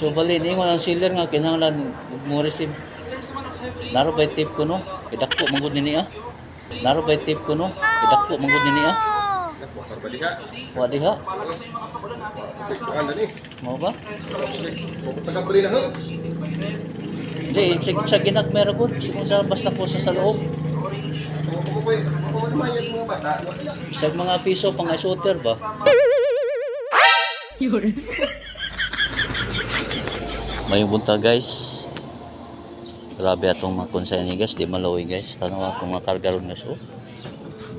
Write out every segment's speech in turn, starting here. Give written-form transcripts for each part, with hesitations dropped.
So bali ningon ang seller nga kinahanglan mo receive. Naro bay tip ko, no? Kidako man gud ni niya. Naro bay tip ko, no? Kidako man gud ni niya. Naku, sa baliha. Wa diha. Tuan na ni. Mao ba? Sige, mapunta ka pa rin na, ha? Hindi, sa ginagmera gud. Kung sa basta ko sa loob. Kung ano yan mga bata. Bisag mga piso pang isoter ba? May bunta, guys. Grabe atong mga konsay ni, guys, di maloy, guys. Tanaw ako mga karga ron, guys, oh.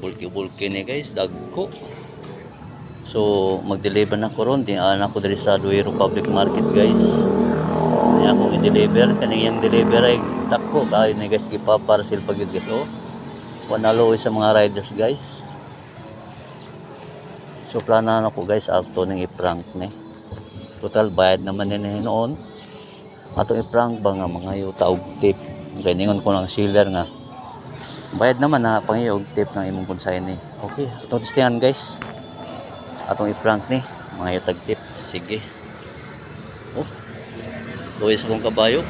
Bulki-bulki ni, guys, dagko. So mag-deliver na ko ron, di ana ko diri sa Duero Public Market, guys. Ni akong i-deliver, kaning iyang deliver ay dako kaayo ni, guys, gipa-parcel pa gyud, guys, oh. Wala loy sa mga riders, guys. So plano na ko, guys, ato ning i-prank ni. Total bayad naman ni noon. Atong i-prank ba nga mga yuta og tip. Kay ningon ko lang seller nga bayad naman na pangiyo og tip ng imong consignee. Okay, atong testingan, guys. Atong i-prank ni mga yutag tip. Sige. Oh. Luwi sa kong kabayo.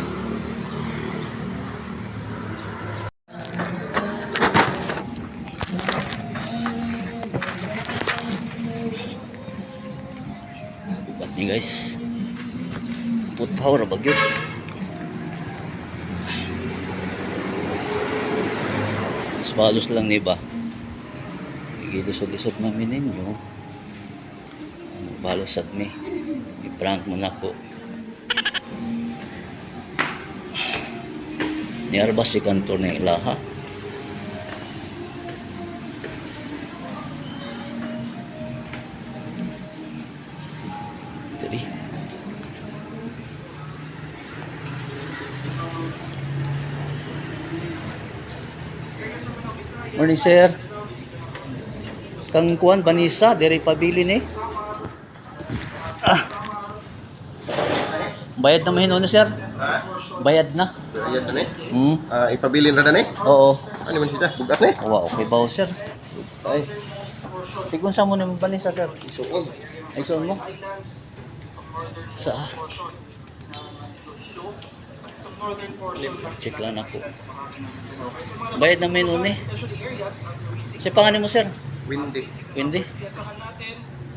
Ubat ni, guys. Putaw ra bagyo. Mas balos lang ni ba. Gilisod-lisod mami ninyo. Ano, balos sad mi. I-prank mo na ko. Niyar ba si kantor ni ilaha? Diri. Morning, sir. Kang kuan Banisa diri pabili ni. Ah. Bayad na mahino na, sir. Ha? Bayad na. Ayan na ni. Hmm. Ah, ipabilin ra na ni. Oo. Ano man siya? Bugat ni. Wa okay ba, sir? Ay, Sigun sa mo ni Banisa, sir. isuon. Ay suon mo. Sa Check lang ako. Bayad na mahino ni. Sa pangalan mo, sir? Windy. Wendy?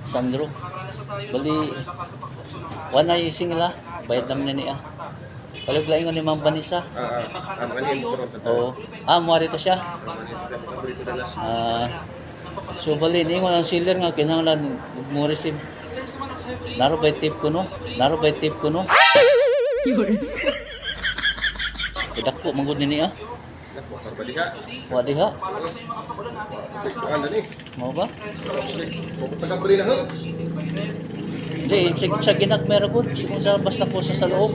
Sandro. Bali, wala ising la. Bayad naman na niya. Balik lain ko ni Ma'am Vanessa. Ah, ah, mga niya mo Oo. Ah, muha rito siya. Ah, Ah, so bali, ningon ang seller nga kinahanglan mo receive. Naro bay tip ko, no? Naro bay tip ko, no? Idako man gud ni niya. Naku, sa baliha. Wa diha. Tuan na ni. Mao ba? Sige, mapunta ka pa rin na, ha? Hindi, sa ginagmera gud. Kung sa basta ko sa loob.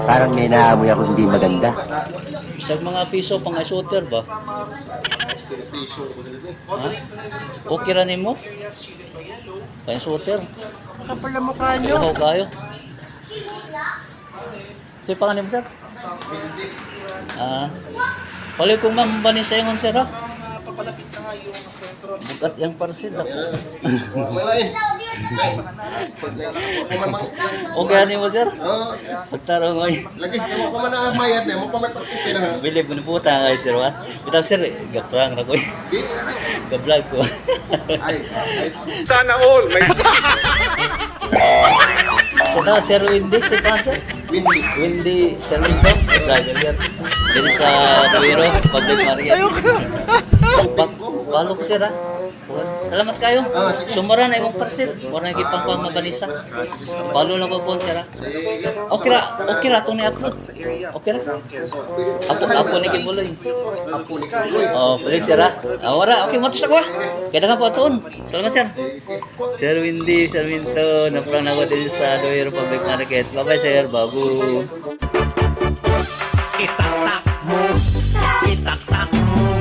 Parang may naamoy ako hindi maganda. Bisag mga piso pang isoter ba? Station ko dito. Ha? Okay ra nimo? Pang isoter. Kapal na mukha. Ihaw kayo. Sa pangalan mo, sir? Windy. Ah. Pali kung ma'am Vanessa ingon, sir, ha? Papalapit na nga yung sentro. Bugat yang parcel ako. Wa malain. Okay ani mo, sir? Oh, Pagtarong oy. lagi mo pa man ang mayad ni mo pa may pagputi na. Ha? Bilib mo ni puta kay sir wa. Bitaw sir, gaprang ra ko. Di. Sa vlog ko. Ay, ay. Sana all may So ta Sir Wendy, si pa sir? Windy. Wendy, Sir Wendy, vlogger sir. Diri sa Duero, Public Market. Ayoko. Balo ko, sir, ha. Salamat kayo. Ah, sige. Sumura na imong parcel. Mura na gipang pa mabanisa. Ah, sige. Balo na ko po, sir, ha. Sige. Okay ra itong ni-upload. Sa area Okay ra. ng Quezon. Apo, apo ni Kibuloy. Apo ni Kibuloy. Oh, balik, sir, ha. Ah, wala. Okay, matos ako, ha. Kaya na ka po atoon. Salamat, sir. Sir Windy, Sir Minto, naprang na ako din sa Duero Public Market. Bye-bye, sir. Babu. Itaktak mo, itaktak mo.